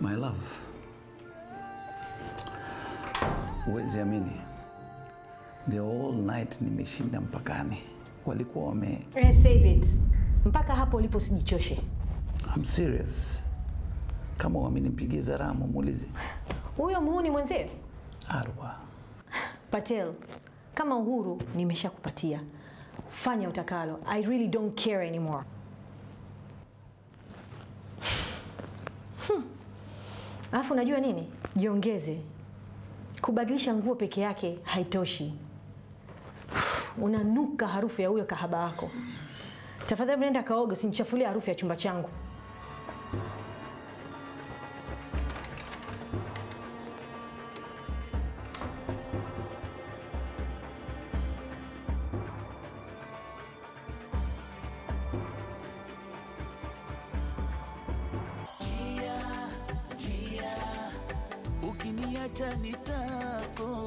My love, huwezi amini, the whole night nimeshinda mpakani. Walikuwa wame... Save it. Mpaka hapo ulipo usijichoshe. I'm serious. Kama wamenipigia zaramu muulize. Huyo muhuni mwenzie? Arwa. Patel, kama uhuru nimeshakupatia. Fanya utakalo. I really don't care anymore. Alafu unajua nini? Jiongeze. Kubadilisha nguo peke yake haitoshi. Unanuka harufu ya huyo kahaba wako. Tafadhali nenda kaoge, usinichafulie harufu ya chumba changu. Ukiniacha nitakonda.